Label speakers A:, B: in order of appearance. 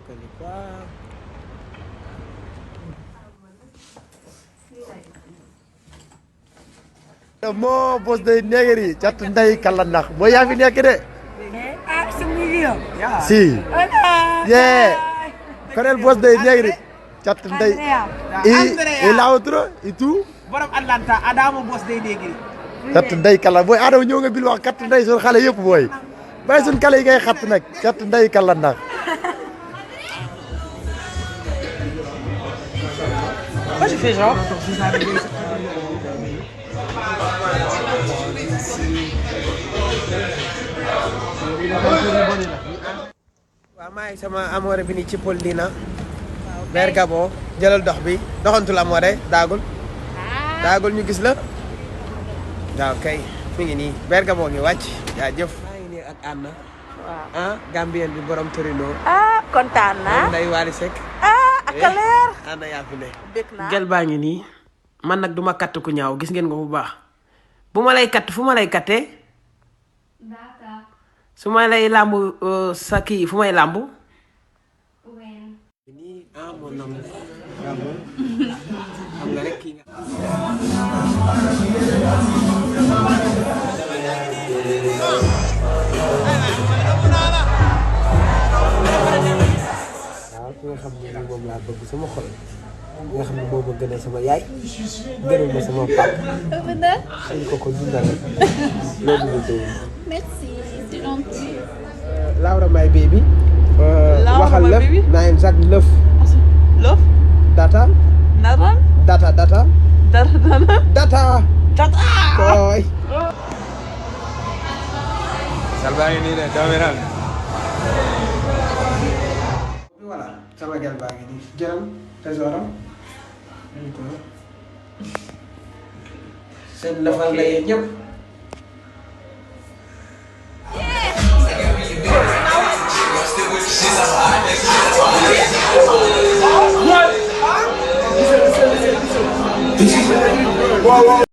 A: sukkali quoi.
B: moo bos day negeri cat nday kala nax boo yaa fi nekk de si ye konel bos day negeri cat nday i lawtro i tout
A: borom Atlanta Adama bos day negeri
B: cat nday kala booy Adama ñëw nga bil wax cat nday sun xale yëpp booy bàyyi sun kale yi ngay xatt nag cat nday kala nax
A: Moi j'ai fait genre. waaw maa ngi sama amoore bi nii ci Paul Dina. Ver Gabo jëlal dox bi doxantul amoore daagul. daagul ñu gis la. waaw kay mi ngi nii Ver Gabo ngi wàcc jaajëf. maa ngi nii ak Anna.
C: waaw
A: ah Gambien bi borom Torino.
C: kontaan naa.
A: Ndeye Waly Seck.
C: ak leer.
A: Anna yaa fi ne.
C: bëgg naa
A: gel baa ngi nii man nag duma katt ku ñaaw gis ngeen ko bu baax bu ma lay katt fu ma lay kattee su ma lay làmb sa kii fu may làmb nii mon nom xam nga rek kii nga waaw ki nga xam ne moom laa bëgg sama xol nga xam ne moom a gënal sama yaay gënal ma sama papa suñ ko dundal rek loolu la doon.
D: Merci, c'est gentil.
A: Laura my baby.
C: Laura
A: waxal
C: my
A: lépp
C: baby?
A: naa yem sax lëf.
C: Love?
A: data.
C: Naran?
A: data data.
C: Dara?
A: data.
C: Data!
A: koy.
B: salbaa ngi nii de doomiram
A: voilà sama gel baa ngi nii jërëm tesoram. seen lëfal la yéen ñëpp.
B: waaw waaw